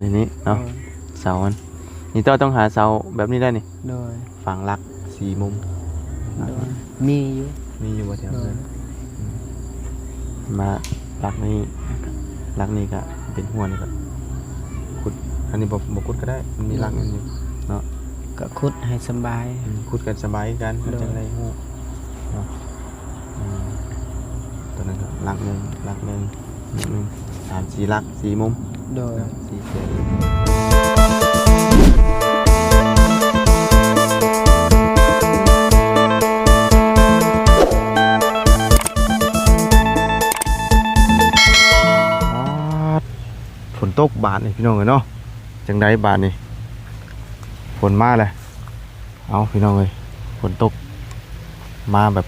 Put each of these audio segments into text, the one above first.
ນີ້ເນາະ ໂດຍ ເສົາມັນ ນີ້ເຈົ້າຕ້ອງຫາເສົາແບບນີ້ໄດ້ນີ້ ໂດຍ ຝັງຫຼັກສີ່ມຸມ ໂດຍ ມີຢູ່ ມີຢູ່ບໍ່ແຖວ ໂດຍ ນັ້ນ ມາຫຼັກນີ້ ຫຼັກນີ້ກະເປັນຫົວນີ້ກະ ຂຸດ ອັນນີ້ບໍ່ ບໍ່ຂຸດກະໄດ້ ມັນມີຫຼັກອັນນີ້ເນາະ ກະຂຸດໃຫ້ສະບາຍ ອືມ ຂຸດກະສະບາຍຄືກັນ ມັນ ໂດຍ ຈັ່ງໄດ້ຮູ້ເນາະ ອືມ ຕົວນັ້ນກະຫຼັກໜຶ່ງ ຫຼັກໜຶ່ງ ໜຶ່ງ ສາມ ສີ່ຫຼັກ ສີ່ມຸມ ໂດຍ ເນາະ ສີ່ແສນ ປາດ ຝົນຕົກບາດນີ້ພີ່ນ້ອງເອີຍເນາະ ຈັ່ງໃດບາດນີ້ ຝົນມາແລ້ວ ເອົາພີ່ນ້ອງເອີຍ ຝົນຕົກມາແບບ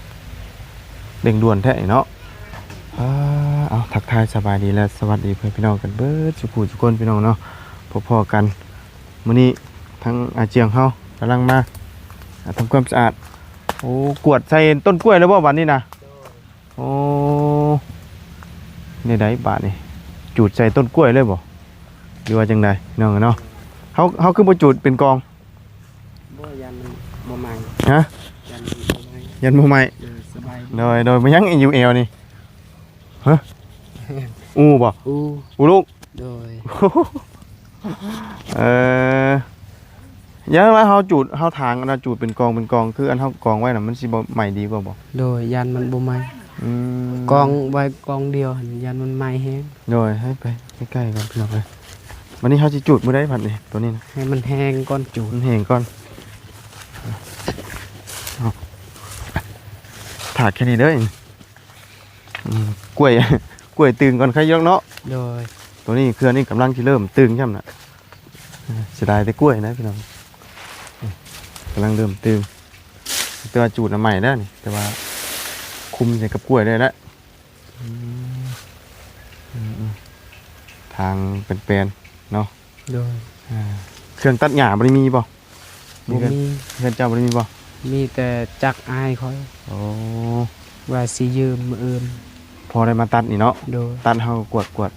ເລັ່ງດ່ວນແທ້ເນາະ ອາ ເອົາ ທັກທາຍສະບາຍດີ ແລະ ສະຫວັດດີເພື່ອນພີ່ນ້ອງກັນເບິດສູ່ຜູ້ສູ່ຄົນພີ່ນ້ອງເນາະ ພໍ້ໆກັນ ມື້ນີ້ທາງອາຈຽງເຮົາກຳລັງມາ ອາ ທຳຄວາມສະອາດ ໂອ້ ກວດໃສ່ຕົ້ນກ້ວຍແລ້ວບໍ່ບາດນີ້ນະ? ໂອ້ ແນວໃດບາດນີ້ ຈູດໃສ່ຕົ້ນກ້ວຍເລີຍບໍ່ ຫຼືວ່າຈັ່ງໃດ ພີ່ນ້ອງເອີຍເນາະ ເຮົາ ເຮົາຄືບໍ່ຈູດເປັນກອງ? ບໍ່ ຢ້ານມັນບໍ່ໄໝ້ ຮະ ຢ້ານມັນບໍ່ໄໝ້ ຢ້ານບໍ່ໄໝ້ ໂດຍ ສະບາຍ ໂດຍ ໂດຍ ແມ່ນຫຍັງຢູ່ແອວນີ້ ຮະ ອູ່ບໍ່? ອູ່ ອູ່ລູກ ໂດຍ ເອີ ຢ້ານວ່າເຮົາຈູດ ເຮົາຖາງອັນນ່າ ຈູດເປັນກອງເປັນກອງ ຄືອັນເຮົາກອງໄວ້ນະ ມັນຊິບໍ່ໄໝ້ດີກວ່າບໍ່? ໂດຍ ຢ້ານມັນບໍ່ໄໝ້ ອືມ ກອງໄວ້ກອງດຽວຫັ້ນ ຢ້ານມັນໄໝ້ແຮງ ໂດຍ ໃຫ້ໄປໃກ້ໆກ່ອນພີ່ນ້ອງເອີຍ ບາດນີ້ເຮົາຊິຈູດມື້ໃດບັດນີ້ ໂຕນີ້ນະ ໃຫ້ມັນແຫ້ງກ່ອນຈູດ ມັນແຫ້ງກ່ອນ ເອົາ ຖາກແຄ່ນີ້ເດີ ອືມ ກ້ວຍ ກ້ວຍຕຶງກ່ອນໄຄຢູ່ດອກເນາະ ໂດຍ ໂຕນີ້ເຄືອນີ້ກຳລັງຊິເລີ່ມຕຶງຊ້ຳນະ ເສຍດາຍແຕ່ກ້ວຍນະພີ່ນ້ອງ ກຳລັງເລີ່ມຕຶງ ແຕ່ວ່າຈູດນະໃໝ່ແລ້ວນີ້ ແຕ່ວ່າຄຸມໃສ່ກັບກ້ວຍໄດ້ແລ້ວ ອືມ ອືມ ທາງແປນໆເນາະ ໂດຍ ອ່າ ເຄື່ອງຕັດຫຍ້າບໍ່ໄດ້ມີບໍ່? ບໍ່ມີ ເຮືອນ ເຮືອນເຈົ້າບໍ່ໄດ້ມີບໍ່? ມີແຕ່ຈັກອ້າຍຂ້ອຍ ໂອ້ ວ່າຊິຢືມມື້ອື່ນ ພໍໄດ້ມາຕັດນີ້ເນາະ ໂດຍ ຕັດເຮົາກວດ ກວດ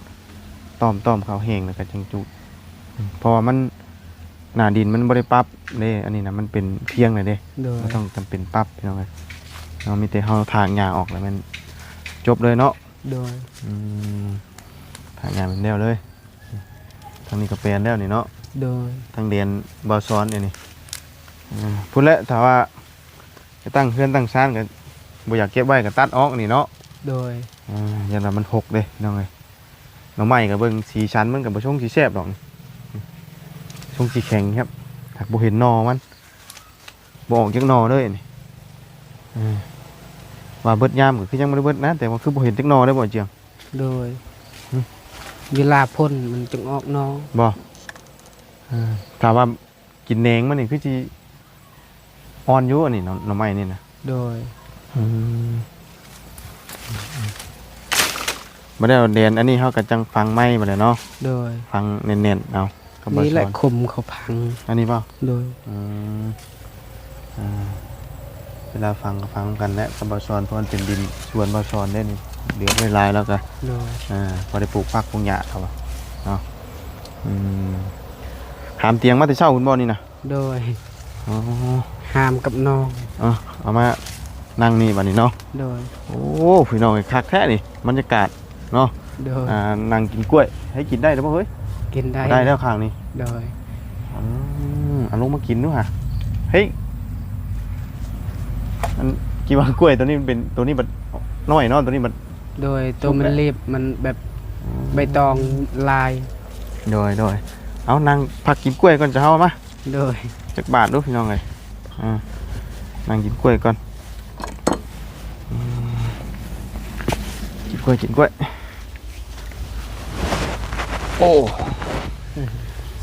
ຕ້ອມ ຕ້ອມເຂົ້າແຫ້ງ ແລ້ວກະຈັ່ງຈູດ ເພາະວ່າມັນ ໜ້າດິນມັນບໍ່ໄດ້ປັບເດ້ ອັນນີ້ນະ ມັນເປັນພຽງແລ້ວເດ້ ໂດຍ ບໍ່ຕ້ອງຈຳເປັນປັບພີ່ນ້ອງເອີຍເນາະ ມີແຕ່ເຮົາຖາງຫຍ້າອອກແລ້ວແມ່ນຈົບເລີຍເນາະ ໂດຍ ອືມ ຖາງຫຍ້າແມ່ນແລ້ວເລີຍ ທາງນີ້ກະແປນແລ້ວນີ້ເນາະ ໂດຍ ທາງແດນບ່າວສອນເດນີ້ ອືມ ພຸ້ນແຫຼະ ຖ້າວ່າຈະຕັ້ງເຮືອນຕັ້ງຊານກະບໍ່ຢາກເກັບໄວ້ກະຕັດອອກນີ້ເນາະ ໂດຍ ອ່າ ຢ້ານວ່າມັນຮົກເດ້ພີ່ນ້ອງເອີຍ ໜໍ່ໄມ້ກະເບິ່ງສີສັນມັນກະບໍ່ຊົງຊິແຊບດອກ ຊົງຊິແຂງແຮບ ຫາກບໍ່ເຫັນໜໍ່ມັນ ບໍ່ອອກຈັກໜໍ່ເລີຍນີ້ ເອີ ວ່າເບິດຍາມກະຄືຍັງບໍ່ໄດ້ເບິດນະ ແຕ່ວ່າຄືບໍ່ເຫັນຈັກໜໍ່ເດ້ບໍ່ອາຈຽງ? ໂດຍ ຫຶ ເວລາຝົນມັນຈຶ່ງອອກໜໍ່ ບໍ່ ເອີ ຖ້າວ່າ ກິນແໜງມັນນີ້ຄືຊິອ່ອນຢູ່ ອັນນີ້ເນາະ ໜໍ່ໄມ້ນີ້ນະ ໂດຍ ອືມ ບັດແລ້ວແດນອັນນີ້ເຮົາກະຈັ່ງຝັງໃໝ່ບັດແລ້ວເນາະ ໂດຍ ຝັງແໜ້ນໆ ເອົາ ນີ້ແຫຼະ ຄົມເຂົາຝັງ ອັນນີ້ບໍ່? ໂດຍ ອືມ ອ່າ ເວລາຝັງກະຝັງກັນແຫຼະກັບບ່າວສອນ ເພາະມັນເປັນດິນສວນບ່າວສອນເດ້ນີ້ ເຫຼືອໄວ້ຫຼາຍແລ້ວກະ ໂດຍ ອ່າ ພໍໄດ້ປູກຜັກປູກຫຍ້າເຂົາວ່າເນາະ ອືມ ຫາມຕຽງມາແຕ່ເຊົ້າພຸ້ນບໍ່ນີ້ນະ? ໂດຍ ອໍ ຫາມກັບນ້ອງ ເອົາ ເອົາມານັ່ງນີ້ບັດນີ້ເນາະ ໂດຍ ໂອ້ ພີ່ນ້ອງເອີຍ ຄັກແທ້ນີ້ ບັນຍາກາດເນາະ ໂດຍ ອ່າ ນັ່ງກິນກ້ວຍ ໃຫ້ກິນໄດ້ແລ້ວບໍ່ເຮີ້ຍ? ກິນໄດ້ ໄດ້ແລ້ວຂ້າງນີ້ ໂດຍ ອືມ ເອົາລົງມາກິນດູຫາ ເຮີ້ຍ ອັນ ຄິດວ່າກ້ວຍໂຕນີ້ມັນເປັນ ໂຕນີ້ບັດນ້ອຍເນາະ ໂຕນີ້ບັດ ໂດຍ ໂຕມັນລີບ ມັນແບບ ອືມ ໃບຕອງຫຼາຍ ໂດຍ ໂດຍ ເອົາ ນັ່ງພັກກິນກ້ວຍກ່ອນ ຈະເຮົາມາ ໂດຍ ຈັກບາດດູພີ່ນ້ອງເອີຍ ອ່າ ນັ່ງກິນກ້ວຍກ່ອນ ອືມ ກິນກ້ວຍ ກິນກ້ວຍ ໂອ້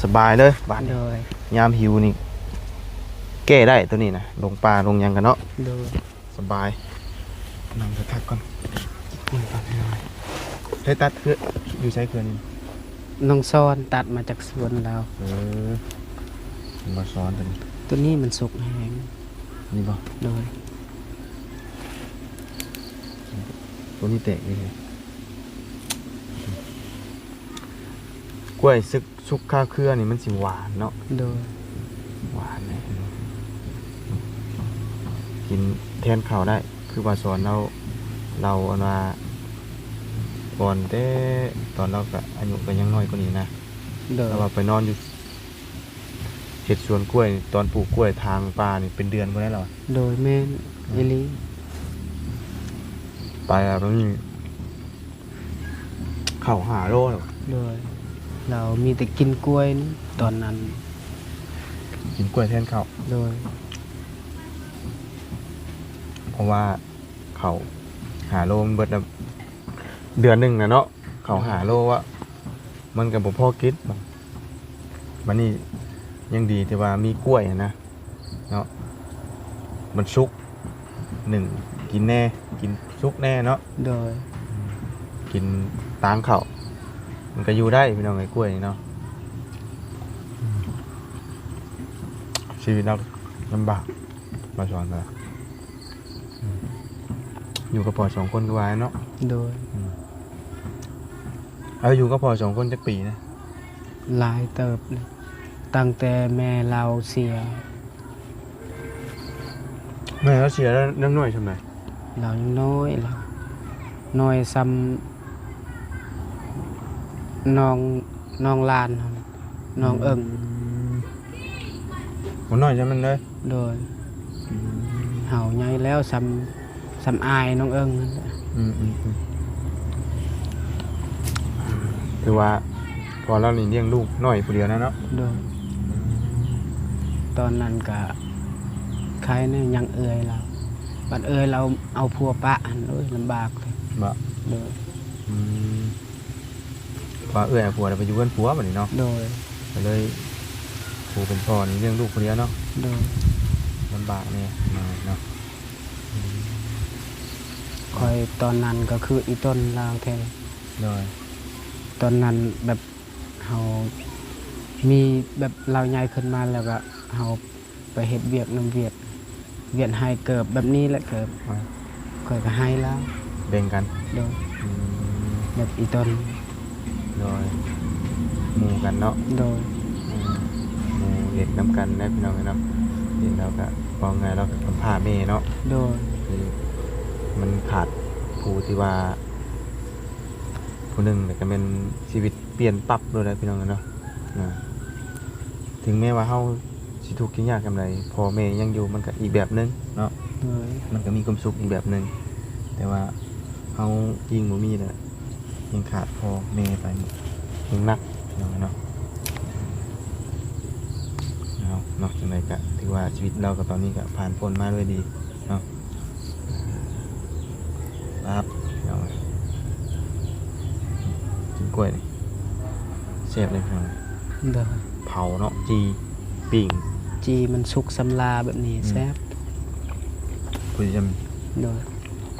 ສະບາຍເລີຍບາດນີ້ ໂດຍ ຍາມຫິວນີ້ ແກ້ໄດ້ໂຕນີ້ນະ ລົງປ່າລົງຫຍັງກະເນາະ ໂດຍ ສະບາຍ ນັ່ງຄັກໆກ່ອນ ໄດ້ຕັດເຄືອ ຢູ່ໃສເຄືອນີ້? ນ້ອງສອນຕັດມາຈາກສວນລາວ ເອີ ມາສອນຕົວນີ້ ຕົວນີ້ມັນສຸກແຮງ ນີ້ບໍ່? ໂດຍ ຕົວນີ້ແຕກນີ້ ກ້ວຍສຸກ ສຸກຄາເຄືອນີ້ມັນຊິຫວານເນາະ. ໂດຍ ຫວານເລີຍ ກິນແທນເຂົ້າໄດ້ ຄືວ່າສອນລາວ ລາວອັນວ່າ ກ່ອນແຕ່ຕອນລາວກະອາຍຸກະຍັງນ້ອຍກວ່ານີ້ນະ. ໂດຍ ລາວວ່າໄປນອນຢູ່ ເຮັດສວນກ້ວຍ ຕອນປູກກ້ວຍທາງປ່ານີ້ເປັນເດືອນພຸ້ນແຫຼະລາວ. ໂດຍ ແມ່ນອີ່ຫຼີ ໄປແລ້ວມັນເຂົ້າຫ້າໂລແລ້ວ. ໂດຍ ລາວມີແຕ່ກິນກ້ວຍນີ້ຕອນນັ້ນ ກິນກ້ວຍແທນເຂົ້າ. ໂດຍ ເພາະວ່າເຂົ້າຫ້າໂລມັນເບິດແລ້ວ ເດືອນໜຶ່ງນະເນາະ ເຂົ້າຫ້າໂລອະ ມັນກະບໍ່ພໍກິນ. ບາດນີ້ຍັງດີທີ່ວ່າມີກ້ວຍຫັ້ນນະເນາະ ມັນສຸກ ໜຶ້ງກິນແດ່ ກິນສຸກແດ່ເນາະ. ໂດຍ ກິນຕາງເຂົ້າ ມັນກະຢູ່ໄດ້ພີ່ນ້ອງເອີຍ ກ້ວຍນີ້ເນາະ. ຊີວິດເຮົາລຳບາກ ມາສອນກັນ ຢູ່ກັບພໍ່ສອງຄົນຄືວ່າເນາະ. ໂດຍ ອືມ ເອົາ ຢູ່ກັບພໍ່ສອງຄົນຈັກປີນະ? ຫຼາຍເຕີບເລີຍ ຕັ້ງແຕ່ແມ່ລາວເສຍ. ແມ່ລາວເສຍແລ້ວ ຍັງນ້ອຍສ່ຳໃດ? ລາວຍັງນ້ອຍ ລາວນ້ອຍສ່ຳນ້ອງ ນ້ອງຫຼານເຮົາ ນ້ອງເອິ້ງ. ອືມ ບໍ່ນ້ອຍສ່ຳນັ້ນເລີຍ. ໂດຍ ອືມ ເຮົາໃຫຍ່ແລ້ວ ສ່ຳ ສ່ຳອ້າຍນ້ອງເອິ້ງນັ້ນແຫຼະ. ອືມ ອືມ ອືມ ຖືວ່າພໍ່ລາວນີ້ລ້ຽງລູກນ້ອຍຜູ້ດຽວນະເນາະ. ໂດຍ ອືມ ຕອນນັ້ນກະໄຄແດ່ ຍັງເອື້ອຍລາວ ບັດເອື້ອຍລາວເອົາຜົວປະຫັ້ນ ໂອ້ຍ ລຳບາກເລີຍ. ບໍ່ ໂດຍ ອືມ ວ່າເອື້ອຍເອົາຜົວແລ້ວໄປຢູ່ເຮືອນຜົວບັດນີ້ເນາະ. ໂດຍ ກະເລີຍ ຜູ້ເປັນພໍ່ນີ້ລ້ຽງລູກຜູ້ດຽວເນາະ. ໂດຍ ລຳບາກແດ່ເນາະ. ອືມ ຂ້ອຍຕອນນັ້ນກະຄືອີ່ຕົນລາວແທ້. ໂດຍ ຕອນນັ້ນແບບເຮົາມີ ແບບລາວໃຫຍ່ຂຶ້ນມາແລ້ວກະເຮົາ ໄປເຮັດວຽກນຳວຽດ ວຽດໃຫ້ເກີບແບບນີ້ແຫຼະ ເກີບ ອືມ ຂ້ອຍກະໃຫ້ລາວ ແບ່ງກັນ. ໂດຍ ອືມ ແບບອີ່ຕົນ. ໂດຍ ໝູ່ກັນເນາະ. ໂດຍ ອືມ ໝູ່ເຮັດນຳກັນແຫຼະພີ່ນ້ອງເອີຍເນາະ. ເຫັນລາວກະ ເວົ້າງ່າຍລາວກະກຳພ້າແມ່ເນາະ. ໂດຍ ຄືມັນຂາດຜູ້ທີ່ວ່າ ຜູ້ໜຶ່ງ ແລ້ວກະແມ່ນຊີວິດປ່ຽນປັບໂລດແຫຼະພີ່ນ້ອງເອີຍເນາະ. ເຖິງແມ້ວ່າເຮົາຊິທຸກຊິຍາກສ່ຳໃດ ພໍ່ແມ່ຍັງຢູ່ມັນກະອີກແບບໜຶ່ງເນາະ. ໂດຍ ມັນກະມີຄວາມສຸກອີກແບບໜຶ່ງ ແຕ່ວ່າເຮົາຍິ່ງບໍ່ມີແລ້ວ ຍິ່ງຂາດພໍ່ແມ່ໄປ ຍິ່ງໜັກພີ່ນ້ອງເນາະ. ເອົາເນາະ ຈັ່ງໃດກະຖືວ່າຊີວິດລາວກະຕອນນີ້ກະຜ່ານພົ້ນມາດ້ວຍດີເນາະ. ປັບ ພີ່ນ້ອງເອີຍ ກິນກ້ວຍນີ້ແຊບເລີຍພີ່ນ້ອງ. ໂດຍ ເຜົາເນາະ ຈີ່ ປີ້ງ ຈີ່ມັນສຸກສຳລາແບບນີ້ ອືມ ແຊບ ຜູ້ທີ່ຈຳ. ໂດຍ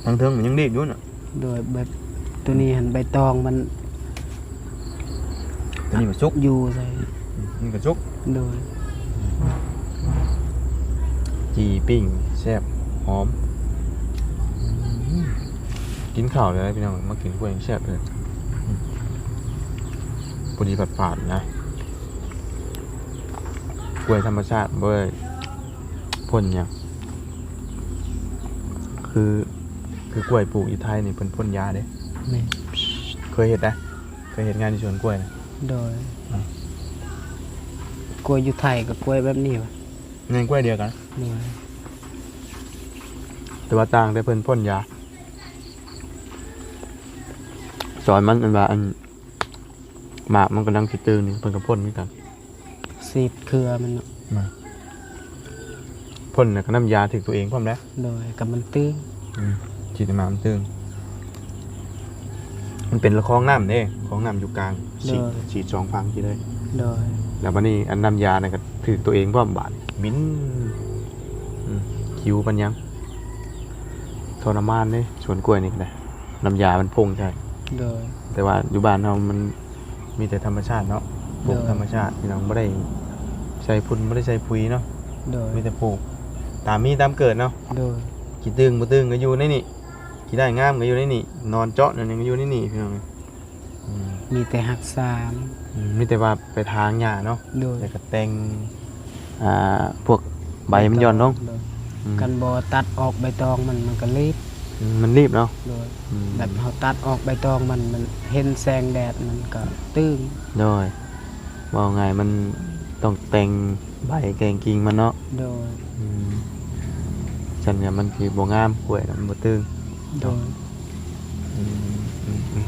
ທາງເທິງມັນຍັງດີດຢູ່ນະ. ໂດຍ ແບບໂຕນີ້ຫັ້ນ ໃບຕອງມັນ ໂຕນີ້ມັນສຸກ ຢູ່ໃສ່ ອືມ ມັນກະສຸກ. ໂດຍ ຈີ່ປີ້ງແຊບ ຫອມ. ກິນເຂົ້າເລີຍພີ່ນ້ອງ ມາກິນກ້ວຍແຊບເລີຍ. ອືມ ພໍດີຝາດໆນະ ກ້ວຍທຳມະຊາດ ບໍ່ໄດ້ພົ້ນຫຍັງ ຄື ຄືກ້ວຍປູກຢູ່ໄທນີ້ເພິ່ນພົ້ນຢາເດ້. ແມ່ນ ເຄີຍເຮັດໄດ໋ ເຄີຍເຮັດງານຢູ່ສວນກ້ວຍນະ. ໂດຍ ອືມ ກ້ວຍຢູ່ໄທກະກ້ວຍແບບນີ້ຫວາ? ແມ່ນ ກ້ວຍດຽວກັນ. ໂດຍ ແຕ່ວ່າຕ່າງແຕ່ເພິ່ນພົ້ນຢາ ສອນມັນອັນວ່າ ອັນ ໝາກມັນກຳລັງຊິຕື່ນນີ້ ເພິ່ນກະພົ້ນຄືກັນ. ສີດເຄືອມັນເນາະ. ແມ່ນ ພົ້ນແລ້ວກະນ້ຳຢາຖືກໂຕເອງພ້ອມແຫຼະ. ໂດຍ ກະມັນຕື່ນ. ອືມ ສີດໃຫ້ໝາກມັນຕື່ນ. ມັນເປັນລະຄອງນ້ຳເດ້ ຄອງນ້ຳຢູ່ກາງ ສີດ ໂດຍ ສີດສອງຝັ່ງຊີ້ເລີຍ. ໂດຍ ແລ້ວບາດນີ້ອັນນ້ຳຢານັ້ນກະຖືກໂຕເອງພ້ອມບາດ ບິນ ອືມ ຂິວປານຫຍັງ. ທໍລະມານເດ້ ສວນກ້ວຍນີ້ກະໄດ້ ນ້ຳຢາມັນພົ່ງໃສ່. ໂດຍ ແຕ່ວ່າຢູ່ບ້ານເຮົາມັນມີແຕ່ທຳມະຊາດເນາະ ປູກ ໂດຍ ທຳມະຊາດ ພີ່ນ້ອງ ບໍ່ໄດ້ໃສ່ຝຸ່ນ ບໍ່ໄດ້ໃສ່ປຸຍເນາະ. ໂດຍ ມີແຕ່ປູກຕາມມີຕາມເກີດເນາະ. ໂດຍ ຂີ້ຕຶ້ງບໍ່ຕຶ້ງກະຢູ່ໃນນີ້ ຂີ້ໄດ້ງາມກະຢູ່ໃນນີ້ ໜອນເຈາະໜອນຫຍັງກະຢູ່ໃນນີ້ ພີ່ນ້ອງ. ອືມ ມີແຕ່ຮັກສາ ອືມ ມີແຕ່ວ່າໄປຖາງຫຍ້າເນາະ ໂດຍ ແລ້ວກໍແຕ່ງ ອ່າ ພວກໃບມັນຢ່ອນລົງ ໂດຍ ອືມ ຄັນບໍ່ຕັດອອກໃບຕອງມັນ ມັນກໍລີບ ອືມ ມັນລີບເນາະ ໂດຍ ອືມ ແບບເຮົາຕັດອອກໃບຕອງມັນ ມັນເຫັນແສງແດດມັນກໍຕຶງ ໂດຍ ເວົ້າງ່າຍມັນຕ້ອງແຕ່ງໃບແຕ່ງກິ່ງມັນເນາະ ໂດຍ ອືມ ຊັ້ນກໍມັນຊິບໍ່ງາມ ກ້ວຍນະມັນບໍ່ຕຶງ ໂດຍ ອືມ ອືມ ອືມ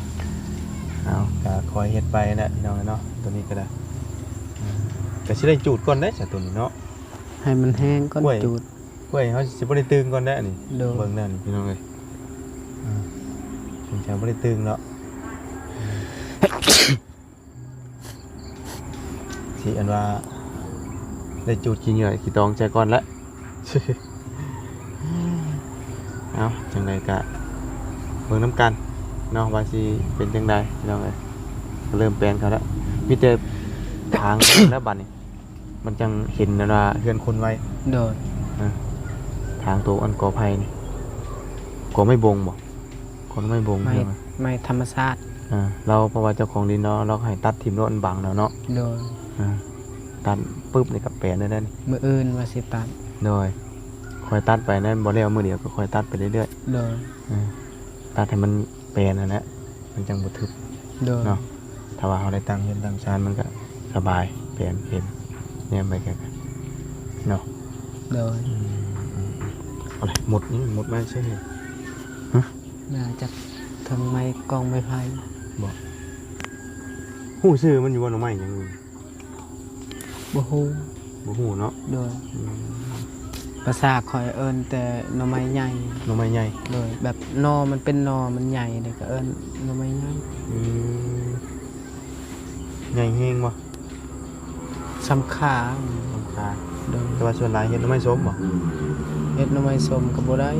ເອົາ ກໍຄ່ອຍເຮັດໄປແຫຼະພີ່ນ້ອງເນາະ ຕົວນີ້ກໍໄດ້ ອືມ ກໍຊິໄດ້ຈູດກ່ອນເດ້ຊະຕົວນີ້ເນາະ ໃຫ້ມັນແຫ້ງກ່ອນ ກ້ວຍ ຈູດ ກ້ວຍເຮົາຊິບໍ່ໄດ້ຕຶງກ່ອນເດ້ອັນນີ້ ໂດຍ ເບິ່ງແລ້ວນີ້ພີ່ນ້ອງເອີຍ ອືມ ສົງໄສບໍ່ໄດ້ຕຶງເນາະ ຊິອັນວ່າໄດ້ຈູດຂີ້ເຫຍື້ອຂີ້ຕອງໃສ່ກ່ອນແຫຼະ ເອົາ ຈັ່ງໃດກະເບິ່ງນຳກັນເນາະ ວ່າຊິເປັນຈັ່ງໃດພີ່ນ້ອງເອີຍ ກໍເລີ່ມແປນເຂົ້າແລ້ວ ມີແຕ່ທາງແລ້ວບັດນີ້ ມັນຈັ່ງເຫັນອັນວ່າເຮືອນຄົນໄວ ໂດຍ ອາ ທາງໂຕອັນກໍໄຜ່ນີ້ ກໍໄມ້ບົງບໍ? ກໍໄມ້ບົງ ໄມ້ ພີ່ນ້ອງ ໄມ້ທຳມະຊາດ ອາ ລາວ ເພາະວ່າເຈົ້າຂອງດິນເນາະ ລາວໃຫ້ຕັດຖິ້ມໂລດ ອັນບັງແລ້ວເນາະ ໂດຍ ອາ ຕັດປຶບນີ້ກໍແປນໄດ້ແລ້ວນີ້ ມື້ອື່ນວ່າຊິຕັດ ໂດຍ ຄ່ອຍຕັດໄປນະ ບໍ່ແລ້ວມື້ດຽວ ກໍຄ່ອຍຕັດໄປເລື້ອຍໆ ໂດຍ ອາ ຕັດໃຫ້ມັນແປນຫັ້ນແຫຼະ ມັນຈັ່ງບໍ່ທຶບ ໂດຍ ເນາະ ຖ້າວ່າເຮົາໄດ້ຕັ້ງເຮືອນຕັ້ງຊານ ມັນກໍສະບາຍ ແປນເຫັນ ແນມໄປໄກໆ ເນາະ ໂດຍ ອືມ ອືມ ອືມ ເອົາລະ ມົດນີ້ ມົດມາໃສນີ້ ຮະ ໜ້າຈະເທິງໄມ້ ກອງໄມ້ໄຜ່ບໍ? ຮູ້ຊື່ມັນຢູ່ບໍ່? ໜໍ່ໄມ້ຫຍັງນີ້? ບໍ່ຮູ້ ບໍ່ຮູ້ເນາະ ໂດຍ ອືມ ພາສາຂ້ອຍເອີ້ນແຕ່ໜໍ່ໄມ້ໃຫຍ່ ໜໍ່ໄມ້ໃຫຍ່ ໂດຍ ແບບໜໍ່ມັນເປັນໜໍ່ມັນໃຫຍ່ເດ້ ກໍເອີ້ນໜໍ່ໄມ້ໃຫຍ່ ອືມ ໃຫຍ່ແຮງບໍ່? ສ່ຳຂາ ສ່ຳຂາ ໂດຍ ແຕ່ວ່າສ່ວນຫຼາຍເຮັດໜໍ່ໄມ້ສົ້ມບໍ່? ເຮັດໜໍ່ໄມ້ສົ້ມກໍບໍ່ໄດ້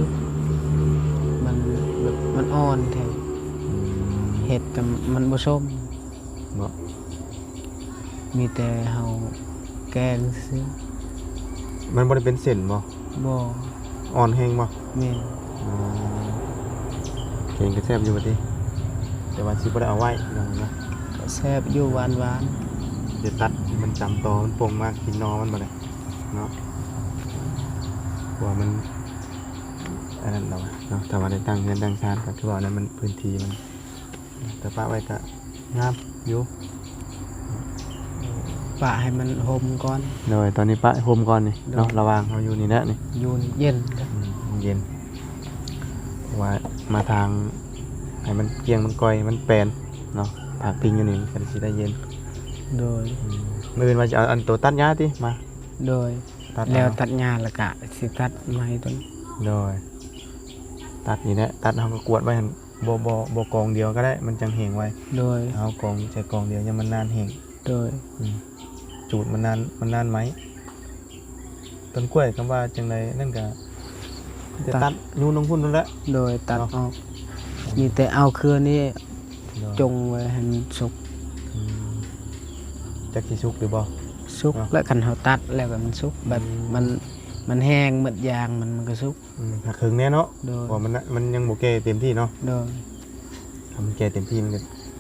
ມັນແບບມັນອ່ອນແທ້ ອືມ ເຮັດກໍມັນບໍ່ສົ້ມ ບໍ່ ມີແຕ່ເຮົາແກງຊື່ ມັນບໍ່ໄດ້ເປັນເສັ້ນບໍ່? ບໍ່ ອ່ອນແຮງບໍ່? ແມ່ນ ອໍ ແກງກໍແຊບຢູ່ວ່າຕິ ແຕ່ວ່າຊິບໍ່ໄດ້ເອົາໄວ້ ພີ່ນ້ອງເນາະ ກໍແຊບຢູ່ ຫວານໆ ຈະຕັດໃຫ້ມັນຈຳຕໍ ມັນປົ່ງມາກິນໜໍ່ມັນບັດນີ້ເນາະ ເພາະວ່າມັນ ອັນນັ້ນແລ້ວເນາະ ຖ້າວ່າໄດ້ຕັ້ງເຮືອນຕັ້ງຊານ ກໍຄືວ່ານັ້ນ ມັນພື້ນທີ່ມັນ ແຕ່ປະໄວ້ກະງາມຢູ່ ປະໃຫ້ມັນຮົ່ມກ່ອນ ໂດຍ ຕອນນີ້ປະໃຫ້ຮົ່ມກ່ອນນີ້ເນາະ ໂດຍ ລະຫວ່າງເຮົາຢູ່ນີ້ແຫຼະນີ້ ຢູ່ເຢັນ ອືມ ເຢັນ ເພາະວ່າມາທາງໃຫ້ມັນກ້ຽງມັນກ່ອຍໃຫ້ມັນແປນເນາະ ພາກພິງຢູ່ນີ້ມັນກໍຊິໄດ້ເຢັນ ໂດຍ ອືມ ມື້ອື່ນວ່າຊິເອົາອັນໂຕຕັດຫຍ້າຕິ ມາ ໂດຍ ຕັດ ແລ້ວຕັດຫຍ້າແລ້ວກະຊິຕັດໄມ້ຕົວນີ້ ໂດຍ ຕັດນີ້ແຫຼະ ຕັດເຮົາກໍກວດໄວ້ຫັ້ນ ບໍ່ ບໍ່ ບໍ່ກອງດຽວກໍໄດ້ ມັນຈັ່ງແຫ້ງໄວ ໂດຍ ເຮົາກອງໃສ່ກອງດຽວ ຢ້ານມັນນານແຫ້ງ ໂດຍ ອືມ ຈູດມັນນານ ມັນນານໄໝ້ ຕົ້ນກ້ວຍ ຄຳວ່າຈັ່ງໃດນັ້ນກໍ ມີແຕ່ຕັດ ຕັດ ໂຍນລົງພຸ້ນນັ້ນແຫຼະ ໂດຍ ຕັດ ເນາະ ອອກ ມີແຕ່ເອົາເຄືອນີ້ ໂດຍ ຈົ່ງໄວ້ໃຫ້ມັນສຸກ ອືມ ຈັກຊິສຸກຫຼືບໍ່ ສຸກ ເນາະ ແລ້ວຄັນເຮົາຕັດແລ້ວກໍມັນສຸກ ແບບ ອືມ ມັນ ມັນແຫ້ງໝົດຢາງ ມັນ ມັນກໍສຸກ ອືມ ຫາກເຖິງແນ່ເນາະ ໂດຍ ເພາະວ່າມັນ ມັນຍັງບໍ່ແກ່ເຕັມທີ່ເນາະ ໂດຍ ຖ້າມັນແກ່ເຕັມທີ່ມັນກໍ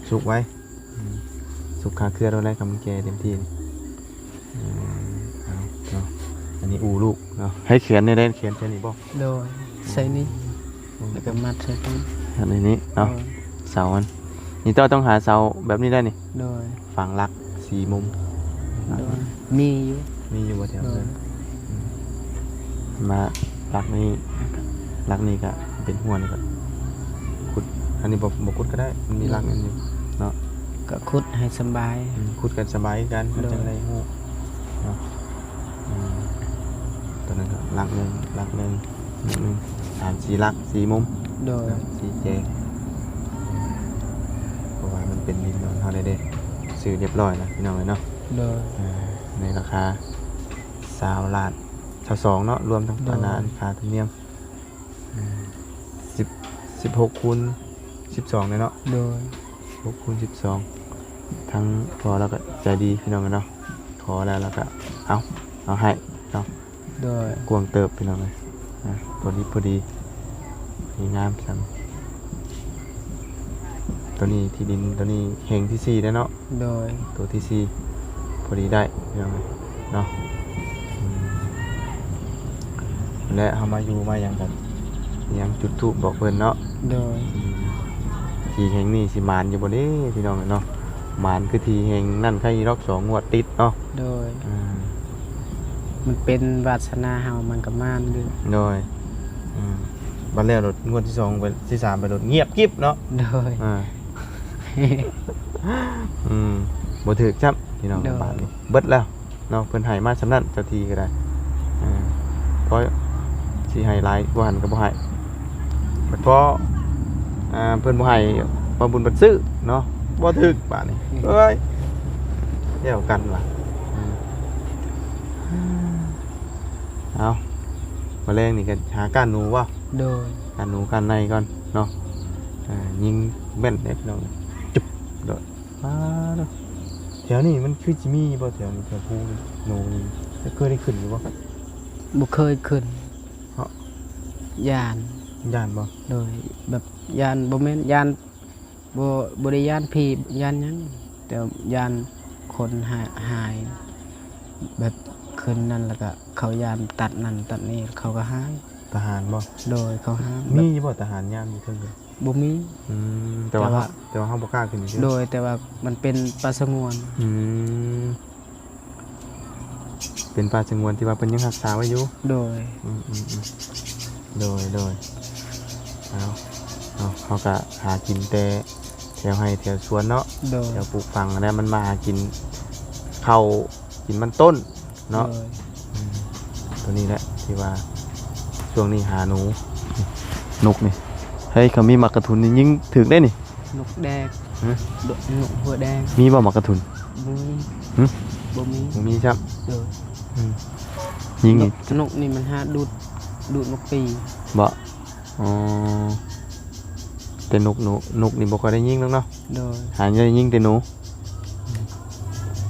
ສຸກໄວ ອືມ ສຸກຄາເຄືອໂລດແຫຼະ ຄັນມັນແກ່ເຕັມທີ່ ອືມ ເອົາເນາະ ອັນນີ້ອູລູກເນາະ ໃຫ້ຂຽນແນວໃດ ຂຽນໃສ່ນີ້ບໍ່? ໂດຍ ໃສ່ນີ້ ອືມ ແລ້ວກໍມັດໃສ່ນີ້ ອັນນີ້ເນາະ ໂດຍ ເສົາມັນ ນີ້ເຈົ້າຕ້ອງຫາເສົາແບບນີ້ໄດ້ນີ້ ໂດຍ ຝັງຫຼັກສີ່ມຸມ ໂດຍ ມີຢູ່ ມີຢູ່ບໍ່ແຖວ ໂດຍ ເດີ່ນ ມາຫຼັກນີ້ ຫຼັກນີ້ກະເປັນຫົວນີ້ກະຂຸດ ອັນນີ້ບໍ່ ບໍ່ຂຸດກໍໄດ້ ມັນມີຫຼັກອັນຢູ່ເນາະ ກໍຂຸດໃຫ້ສະບາຍ ອືມ ຂຸດກໍສະບາຍຄືກັນ ມັນ ໂດຍ ຈັ່ງໄດ້ຮູ້ເນາະ ອືມ ຕົວນັ້ນກໍຫຼັກໜຶ່ງ ຫຼັກໜຶ່ງ ຫຼັກໜຶ່ງ ສາມສີ່ຫຼັກ ສີ່ມຸມ ໂດຍ ສີ່ແຈ ເພາະວ່າມັນເປັນດິນເນາະ ເຮົາໄດ້ ໄດ້ຊື້ຮຽບຮ້ອຍແລ້ວ ພີ່ນ້ອງເອີຍເນາະ ໂດຍ ເອີ ໃນລາຄາຊາວລ້ານ ຊາວສອງເນາະ ລວມທັງ ໂດຍ ອັນນາ ອັນຄ່າທຳນຽມ ອືມ ສິບ ສິບຫົກຄູນສິບສອງເລີຍເນາະ ໂດຍ ຫົກຄູນສິບສອງ ທັງພໍ່ລາວກໍໃຈດີ ພີ່ນ້ອງເອີຍເນາະ ຂໍແລ້ວລາວກໍເອົາ ເອົາໃຫ້ເນາະ ໂດຍ ກວ້າງເຕີບ ພີ່ນ້ອງເອີຍ ອ່າ ພໍດີ ພໍດີ ດີງາມຊ້ຳ ໂຕນີ້ທີ່ດິນໂຕນີ້ແຫ່ງທີສີ່ແລ້ວເນາະ. ໂດຍ ໂຕທີສີ່ ພໍດີໄດ້ພີ່ນ້ອງເນາະ. ອືມ ແລະເຮົາມາຢູ່ມາຫຍັງກັນ ຫຍັງຈຸດທູບບອກເພິ່ນເນາະ. ໂດຍ ອືມ ທີ່ແຫ່ງນີ້ຊິໝານຢູ່ບໍ່ເດ້ພີ່ນ້ອງເນາະ. ໝານຄືທີ່ແຫ່ງນັ້ນໄຄຢູ່ດອກ ສອງງວດຕິດເນາະ. ໂດຍ ອືມ ມັນເປັນວາສະໜາເຮົາ ມັນກໍໝານຢູ່. ໂດຍ ອືມ ບັດແລ້ວໂລດ ງວດທີສອງໄປ ທີສາມໄປໂລດ ງຽບກິບເນາະ. ໂດຍ ອ່າ ອືມ ບໍ່ຖືກຊ້ຳພີ່ນ້ອງ. ໂດຍ ບາດນີ້ເບິດແລ້ວເນາະ ເພິ່ນໃຫ້ມາສ່ຳນັ້ນ ເຈົ້າທີ່ກໍໄດ້. ເອີ ພໍຊິໃຫ້ຫຼາຍກວ່າຫັ້ນກໍບໍ່ໃຫ້ ບັດພໍ ອ່າ ເພິ່ນບໍ່ໃຫ້ ບ່າວບຸນບັດຊື້ເນາະ ບໍ່ຖືກບາດນີ້. ເອີຍ ແລ້ວກັນວ່າ ອືມ ເອົາ ມາແລງນີ້ກໍຫາກ້ານໜູບໍ່? ໂດຍ ກ້ານໜູກ້ານໃນກ່ອນເນາະ. ອ່າ ຍິງແມ່ນເດ້ພີ່ນ້ອງ ຈຸບໂດດ. ປາດໂທ້ ແຖວນີ້ມັນຄືຊິມີບໍ່ ແຖວນີ້ ແຖວພູນີ້ ໜູນີ້ ເຈົ້າເຄີຍໄດ້ຂຶ້ນຢູ່ບໍ່? ບໍ່ເຄີຍຂຶ້ນ ເພາະ ຢ້ານ. ຢ້ານບໍ່? ໂດຍ ແບບຢ້ານ ບໍ່ແມ່ນຢ້ານ ບໍ່ ບໍ່ໄດ້ຢ້ານຜີຢ້ານຫຍັງ ແຕ່ຢ້ານຄົນຫາ ຫາຍ ແບບຂຶ້ນນັ້ນ ແລ້ວກໍເຂົາຢ້ານຕັດນັ້ນຕັດນີ້ ເຂົາກໍຫາຍ. ທະຫານບໍ່? ໂດຍ ເຂົາຫາຍ. ມີຢູ່ບໍ່ທະຫານຍາມຢູ່ເທິງ? ບໍ່ມີ. ອືມ ແຕ່ວ່າ ແຕ່ວ່າເຮົາ ແຕ່ວ່າເຮົາບໍ່ກ້າຂຶ້ນຊື່. ໂດຍ ແຕ່ວ່າມັນເປັນປ່າສະຫງວນ. ອືມ ເປັນປ່າສະຫງວນທີ່ວ່າເພິ່ນຍັງຮັກສາໄວ້ຢູ່. ໂດຍ ອືມໆໆ ໂດຍໆ. ເອົາ ເຮົາ ເຮົາກໍຫາກິນແຕ່ແຖວໄຮ່ແຖວສວນເນາະ. ໂດຍ ແຖວປູກຝັງຫັ້ນແຫຼະ ມັນມາຫາກິນເຂົ້າກິນມັນຕົ້ນ ເນາະ. ໂດຍ ອືມ ຕົວນີ້ແຫຼະທີ່ວ່າຊ່ວງນີ້ຫາໜູ ນົກນີ້ ເຮີ້ຍ ເຂົາມີໝາກກະທຸນນີ້ຍິງຖືກເດ້ນີ້. ນົກແດງ. ຮະ? ນົກຫົວແດງ. ມີບໍ່ໝາກກະທຸນ? ບໍ່ມີ. ຫຶ? ບໍ່ມີ. ບໍ່ມີຊ້ຳ. ໂດຍ ອືມ ຍິງນີ້ ນົກ ນົກນີ້ມັນຫາດູດ ດູດນົກປີ. ບໍ່? ອໍ ແຕ່ນົກ ນົກ ນົກນີ້ບໍ່ຄ່ອຍໄດ້ຍິງດອກເນາະ. ໂດຍ ຫາໄດ້ຍິງແຕ່ໜູ.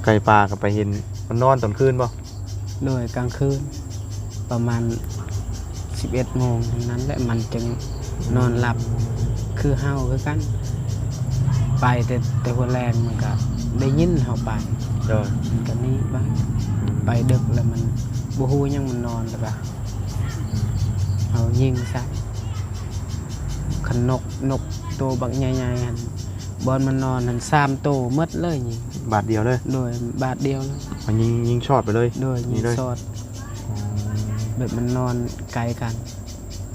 ໄກ່ປ່າກໍໄປເຫັນມັນນອນຕອນຄືນບໍ່? ໂດຍ ກາງຄືນປະມານສິບເອັດໂມງນັ້ນແຫຼະ ມັນຈຶ່ງນອນຫຼັບ ອືມ ຄືເຮົາຄືກັນ. ໄປແຕ່ ແຕ່ຫົວແລງມັນກໍໄດ້ຍິນເຮົາໄປ. ໂດຍ ມັນກໍໜີໄປ. ອືມ ໄປດຶກແລ້ວມັນບໍ່ຮູ້ຫຍັງ ມັນນອນແລ້ວກໍ ອືມ ເຮົາຍິງໃສ່. ຄັນນົກ ນົກໂຕບັກໃຫຍ່ໆຫັ້ນ ບ່ອນມັນນອນຫັ້ນ ສາມໂຕໝົດເລີຍຍິງ. ບາດດຽວເລີຍ? ໂດຍ ບາດດຽວເລີຍ. ມັນຍິງ ຍິງຊອດໄປເລີຍ? ໂດຍ ຍິງຊອດ. ອໍ ແບບມັນນອນໃກ້ກັນ.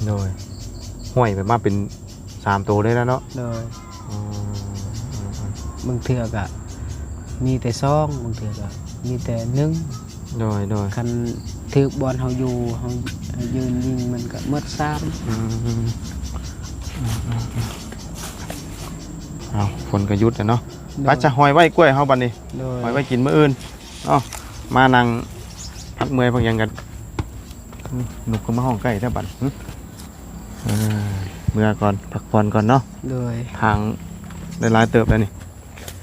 ໂດຍ ຫ້ວຍແບບມາເປັນສາມໂຕເລີຍລະເນາະ? ໂດຍ. ອໍ ບາງເທື່ອກະມີແຕ່ສອງ ບາງເທື່ອກະມີແຕ່ໜຶ່ງ. ໂດຍ ໂດຍ ຄັນຖືກບ່ອນເຮົາຢູ່ ເຮົາ ເຮົາຢືນຍິງມັນກະໝົດສາມ. ອືມ ເອົາ ຝົນກະຢຸດແລ້ວເນາະ. ໂດຍ ໄປຊະ ຫ້ອຍໄວ້ກ້ວຍເຮົາບັດນີ້. ໂດຍ ຫ້ອຍໄວ້ກິນມື້ອື່ນເນາະ. ມານັ່ງພັກເມື່ອຍພັກຫຍັງກັນ. ອືມ ນົກກໍມາຮ້ອງໃກ້ແທ້ບັດ. ຫຶ? ເອີ ເມືອກ່ອນ ພັກຜ່ອນກ່ອນເນາະ. ໂດຍ ທາງໄດ້ຫຼາຍເຕີບແລ້ວນີ້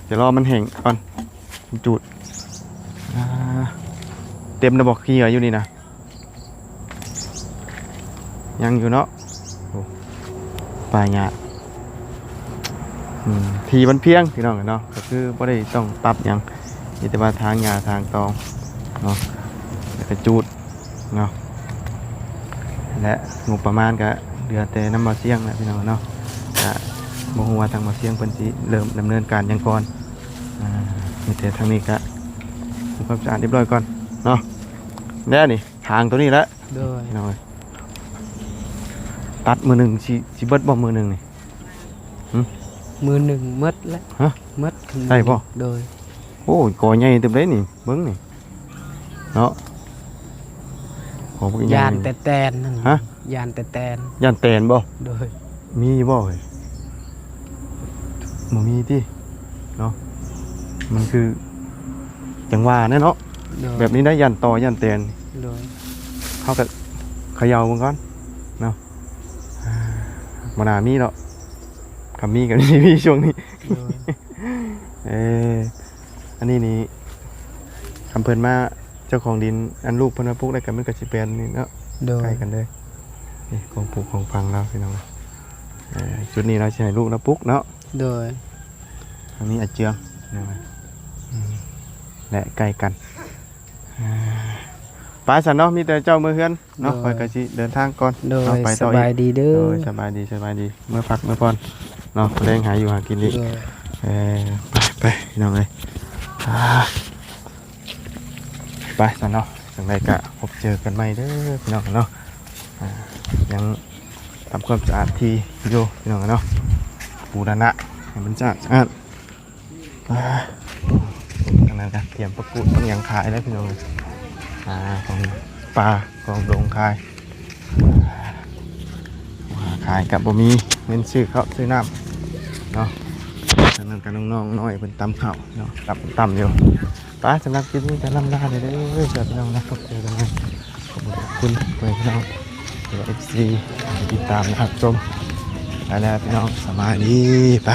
ຈະລໍມັນແຫ້ງກ່ອນ. ຈູດ ອ່າ ເຕັມແລ້ວບໍ່ ຂີ້ເຫຍື້ອຢູ່ນີ້ນະ? ຍັງຢູ່ເນາະ. ໂອ້ ປ່າຫຍ້າ ອືມ ທີ່ມັນພຽງພີ່ນ້ອງເນາະ ກໍຄືບໍ່ໄດ້ຕ້ອງປັບຫຍັງ ມີແຕ່ວ່າຖາງຫຍ້າຖາງຕອງເນາະ ແລ້ວກໍຈູດເນາະ ແລະ ງົບປະມານກໍເຫຼືອແຕ່ນຳບ່າວຊຽງແຫຼະພີ່ນ້ອງເນາະ. ກໍບໍ່ຮູ້ວ່າທາງບ່າວຊຽງເພິ່ນຊິເລີ່ມດຳເນີນການຫຍັງກ່ອນ. ອ່າ ມີແຕ່ທາງນີ້ກະທຳຄວາມສະອາດຮຽບຮ້ອຍກ່ອນເນາະ. ແລ້ວນີ້ທາງໂຕນີ້ແຫຼະ. ໂດຍ ພີ່ນ້ອງເອີຍ ຕັດມື້ໜຶ່ງຊິ ຊິເບິດບໍ່ມື້ໜຶ່ງນີ້? ຫຶ? ມື້ໜຶ່ງໝົດແຫຼະ. ຮະ? ໝົດ. ໄດ້ບໍ່? ໂດຍ. ໂອ້ຍ ກໍໃຫຍ່ເຕີບເດ້ນີ້ ເບິ່ງນີ້ເນາະ. ຂອງພວກໃຫຍ່ ຢ້ານແຕ່ແຕນນັ້ນ. ຮະ? ຢ້ານແຕ່ແຕນ. ຢ້ານແຕນບໍ່? ໂດຍ. ມີຢູ່ບໍ່ເອີຍ? ບໍ່ມີຕິເນາະ. ມັນຄື ຈັ່ງວ່າແຫຼະເນາະ. ໂດຍ ແບບນີ້ໄດ້ ຢ້ານຕໍ່ ຢ້ານແຕນ. ໂດຍ ເຮົາກະເຂຍ່າເບິ່ງກ່ອນເນາະ. ບໍ່ໜ້າມີດອກ ຄັນມີກະມີ ມີຊ່ວງນີ້. ໂດຍ ເອີ ອັນນີ້ນີ້ ຄັນເພິ່ນມາ ເຈົ້າຂອງດິນ ອັນລູກເພິ່ນມາປຸກໄດ້ກະ ມັນກະຊິແປນນີ້ເນາະ. ໂດຍ ໃກ້ກັນເລີຍ. ນີ້ຂອງປູກຂອງຝັງລາວພີ່ນ້ອງ. ເອີ ຈຸດນີ້ລາວຊິໃຫ້ລູກລາວປຸກເນາະ. ໂດຍ ທາງນີ້ອາເຈືອງ ອືມ ແລະ ໃກ້ກັນ. ອ່າ ໄປຊັ້ນເນາະ ມີແຕ່ເຈົ້າເມືອເຮືອນເນາະ ໂດຍ ຂ້ອຍກໍຊິເດີນທາງກ່ອນ ໂດຍ ເນາະ ໄປຕໍ່ອີກ ສະບາຍດີເດີ ໂດຍ ສະບາຍດີ ສະບາຍດີ ເມືອພັກເມືອຜ່ອນເນາະ ແລງຫາຢູ່ຫາກິນອີກ ໂດຍ ເອີ ໄປ ໄປ ພີ່ນ້ອງເອີຍ ອ່າ ໄປຊັ້ນເນາະ ຈັ່ງໃດກໍພົບເຈີກັນໃໝ່ເດີ ພີ່ນ້ອງເນາະ ອ່າ ຍັງທຳຄວາມສະອາດທີ່ຢູ່ ພີ່ນ້ອງເນາະ ບູລະນະໃຫ້ມັນສະອາດ ສະອາດ. ອ່າ ທາງນັ້ນກະກຽມປາກູດ ບາງຢ່າງຂາຍແລ້ວ ພີ່ນ້ອງເອີຍ ອ່າ ຂອງປ່າຂອງດົງຂາຍ ອ່າ ຂາຍກະບໍ່ມີເງິນຊື້ເຂົ້າຊື້ນ້ຳເນາະ ທາງນັ້ນກະນ້ອງໆນ້ອຍເພິ່ນຕຳເຂົ້າເນາະ ຕຳ ຕຳຢູ່ ໄປ ສຳລັບຄລິບນີ້ກະລ່ຳລາເດີ ເພື່ອນພີ່ນ້ອງນະ ພົບເຈີກັນໃໝ່ ຂອບຄຸນ ຂອບຄຸນເພື່ອນພີ່ນ້ອງ ເອັຟຊີ ທີ່ຕິດຕາມຮັບຊົມ ໄປແລ້ວ ພີ່ນ້ອງ ສະບາຍດີ ໄປ.